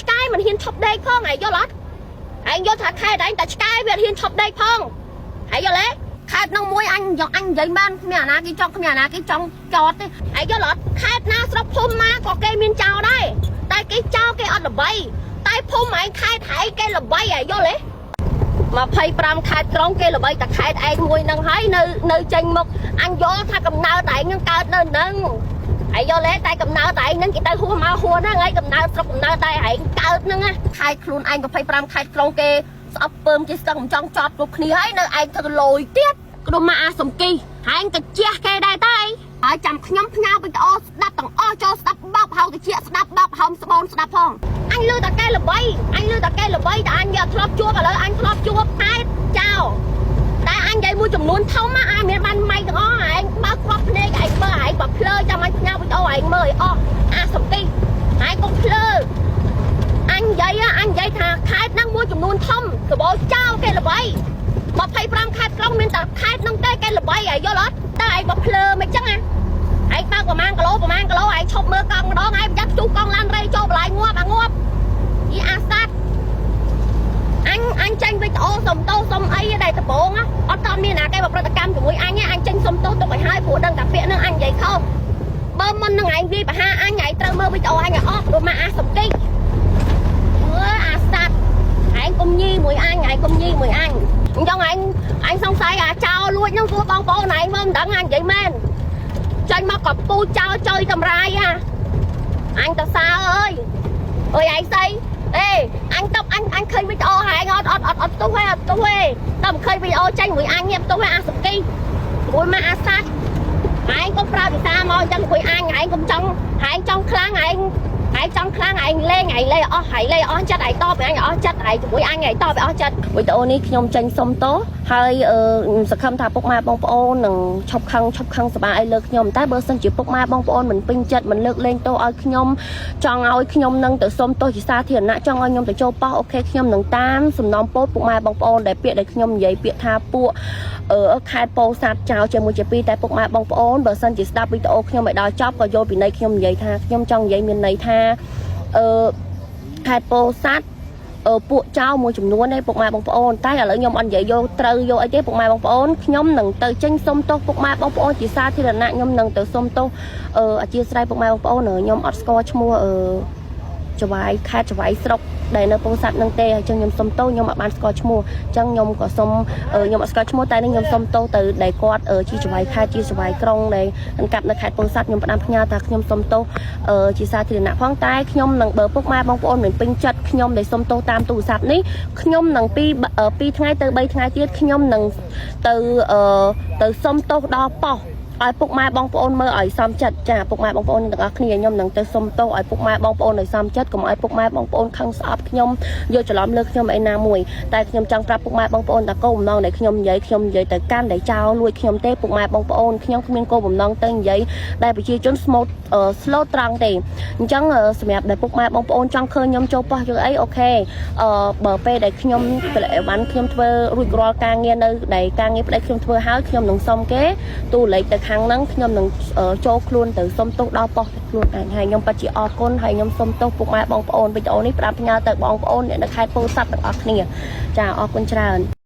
ឆ្កែមិនហ៊ានឈប់ដេកផងឯងយល់អត់ឯងយល់ថាខេត្តឯងតែឆ្កែវាអត់ហ៊ានឈប់ដេកផងឯងយល់ទេខេត្តនោះមួយអញយកអញនិយាយបានគ្មានអាណាគេចង់គ្មានអាណាគេចង់ចតទេឯងយល់អត់ខេត្តណាស្រុកភូមិណាក៏គេមានចោលដែរតែគេចោលគេអត់ល្បីតែភូមិឯងខេត្តឯងគេល្បីឯងយល់ទេ25ខេត្តក្រុងគេល្បីតែខេត្តឯងមួយនឹងហើយនៅនៅចេញមកអញយល់ថាកំណើតឯងនឹងកើតនៅនឹង ហើយយល់ទេតែកំណើតតែឯងហ្នឹងគេទៅហួសមកហួសហ្នឹងហើយកំណើតស្រុកកំណើតតែឯងកើតហ្នឹងណាខេត្តខ្លួនឯង25ខេត្តក្រុងគេស្អប់ពើមគេស្ទឹងមិនចង់ចត់គ្រប់គ្នាហើយនៅឯងធ្វើលយទៀតក្រុមមកអាសំគីហើយឯងទៅជះគេដែរតែហើយចាំខ្ញុំផ្ញើវីដេអូស្ដាប់ទាំងអស់ចូលស្ដាប់បោកហៅតិចស្ដាប់បោកហោមស្បូនស្ដាប់ផងអញលឺតែគេល្បីអញលឺតែគេល្បីតែអញយកធ្លាប់ជួបឥឡូវអញធ្លាប់ជួបខេត្តចោល តែអញនិយាយមួយចំនួនធំណាអាមានបានម៉ៃទាំងអស់ឯងបើកគ្រាប់ភ្នែកឯងមើលឯងបើភ្លើចាំអញផ្ញើវីដេអូឯងមើលឲ្យអស់អាសំទីឯងកុំភ្លើអញនិយាយអញនិយាយថាខេត្តហ្នឹងមួយចំនួនធំសបោចោលគេល្បី25ខេត្តក្រុងមានតែខេត្តហ្នឹងទេគេល្បីឯងយល់អត់តែឯងបើភ្លើមិនចឹងណាឯងបើកប្រហែលគីឡូប្រហែលគីឡូឯងឈប់មើលកង់ម្ដងឯងមិនចាំជុះកង់ឡានរៃចូលបន្លាយងាប់អាងាប់យីអាសាត់ អញអញចេញវីដេអូសុំទោសសុំអីដែលដំបងអត់តមានណាគេមកប្រតិកម្មជាមួយអញទេអញចេញសុំទោសទុកឲ្យហើយព្រោះដឹងតែពាក្យហ្នឹងអញនិយាយខុសបើមុននឹងឯងវាយប្រហារអញឯងត្រូវមើលវីដេអូអញឲ្យអស់ព្រោះមកអាសំតិចមើលអាសัตว์ឯងកុំញីមួយអញឯងកុំញីមួយអញអញ្ចឹងឯងអញសង្ស័យអាចោលលួចហ្នឹងព្រោះបងប្អូនឯងមើលមិនដឹងអញនិយាយមែនចាញ់មកកពូចោលចុយតម្រាយហ่ะអញទៅសើអើយអើយឯងស្អីអេអញតបអញអញឃើញវីដេអូហែងអត់អត់អត់អត់ទុះទេអត់ទុះទេតែមិនឃើញវីដេអូចេញមួយអញនេះទុះទេអាសុគីមួយមកអាសាច់ឯងកុំប្រើភាសាមកអញ្ចឹងមួយអញឯងកុំចង់ឯងចង់ខ្លាំងឯងឯងចង់ខ្លាំងឯងលេងឯងលេងអស់ឯងលេងអស់ចិត្តឯងតបឯងអស់ចិត្តឯងជាមួយអញឯងតបអស់ចិត្តវីដេអូនេះខ្ញុំចេញសុំទោសហើយអឺសង្ឃឹមថាពុកម៉ែបងប្អូននឹងឈប់ខឹងឈប់ខឹងសប្បាយឲ្យលើខ្ញុំតែបើសិនជាពុកម៉ែបងប្អូនមិនពេញចិត្តមិនលើកលែងទោសឲ្យខ្ញុំចង់ឲ្យខ្ញុំនឹងទៅសុំទោសជាសាធារណៈចង់ឲ្យខ្ញុំទៅចូលប៉ោះ OK ខ្ញុំនឹងតាមសំណងពោលពុកម៉ែបងប្អូនដែលពាក្យដែលខ្ញុំនិយាយពាក្យថាពួកអឺខេត្តពោធិ៍សាត់ចោលជាមួយជាពីរតែពុកម៉ែបងប្អូនបើសិនជាស្ដាប់វីដេអូខ្ញុំឲ្យដល់ចប់ក៏យល់ពីន័យខ្ញុំនិយាយថាខ្ញុំចង់និយាយមានន័យថាអឺខេត្តពោធិ៍សាត់អឺពួកចៅមួយចំនួនទេពុកម៉ែបងប្អូនតែឥឡូវខ្ញុំអត់និយាយយកត្រូវយកអីទេពុកម៉ែបងប្អូនខ្ញុំនឹងទៅចេញសុំទោសពុកម៉ែបងប្អូនជាសាធារណៈខ្ញុំនឹងទៅសុំទោសអឺអធិស្ឋានពុកម៉ែបងប្អូនខ្ញុំអត់ស្គាល់ឈ្មោះអឺចវាយខេត្តចវាយស្រុកដែលនៅពោធិ៍សាត់នឹងទេអញ្ចឹងខ្ញុំសុំទោសខ្ញុំអត់បានស្គាល់ឈ្មោះអញ្ចឹងខ្ញុំក៏សុំខ្ញុំអត់ស្គាល់ឈ្មោះតែនឹងខ្ញុំសុំទោសទៅដែលគាត់ជាចវាយខេត្តជាចវាយក្រុងដែលកាប់នៅខេត្តពោធិ៍សាត់ខ្ញុំផ្ដាំផ្ញើថាខ្ញុំសុំទោសជាសាធារណៈផងតែខ្ញុំនឹងបើពុកម៉ែបងប្អូនមិនពេញចិត្តខ្ញុំដែលសុំទោសតាមទូរស័ព្ទនេះខ្ញុំនឹងពី2ថ្ងៃទៅ3ថ្ងៃទៀតខ្ញុំនឹងទៅទៅសុំទោសដល់ប៉ុស្តិ៍ឲ្យពុកម៉ែបងប្អូនមើលឲ្យសមចិត្តចាពុកម៉ែបងប្អូនទាំងអស់គ្នាខ្ញុំនឹងទៅសុំទោសឲ្យពុកម៉ែបងប្អូនឲ្យសមចិត្តកុំឲ្យពុកម៉ែបងប្អូនខឹងស្អប់ខ្ញុំយកច្រឡំលើខ្ញុំអីណាមួយតែខ្ញុំចង់ប្រាប់ពុកម៉ែបងប្អូនថាគោលបំណងដែលខ្ញុំនិយាយខ្ញុំនិយាយទៅកាន់ដែលចោលលួចខ្ញុំទេពុកម៉ែបងប្អូនខ្ញុំគ្មានគោលបំណងទៅនិយាយដែលប្រជាជនស្មូត slow ត្រង់ទេអញ្ចឹងសម្រាប់ដែលពុកម៉ែបងប្អូនចង់ឃើញខ្ញុំចូលប៉ុស្តិ៍យកអី OK អឺបើពេលដែលខ្ញុំផលិតអីវ៉ាន់ខ្ញុំធ្វើរួចរាល់ការងារនៅដែលការងារប្តីខ្ញុំធ្វើហើយខ្ញុំនឹងសុំគេទូលេខទៅខាងហ្នឹងខ្ញុំនឹងចូលខ្លួនទៅសុំទោសដល់ប៉ុស្តិ៍ខ្លួនឯងហើយខ្ញុំពិតជាអរគុណហើយខ្ញុំសុំទោសពុកម៉ែបងប្អូនវីដេអូនេះផ្ដាំផ្ញើទៅបងប្អូនអ្នកនៅខេត្តពោធិ៍សាត់ទាំងអស់គ្នាចាអរគុណច្រើន។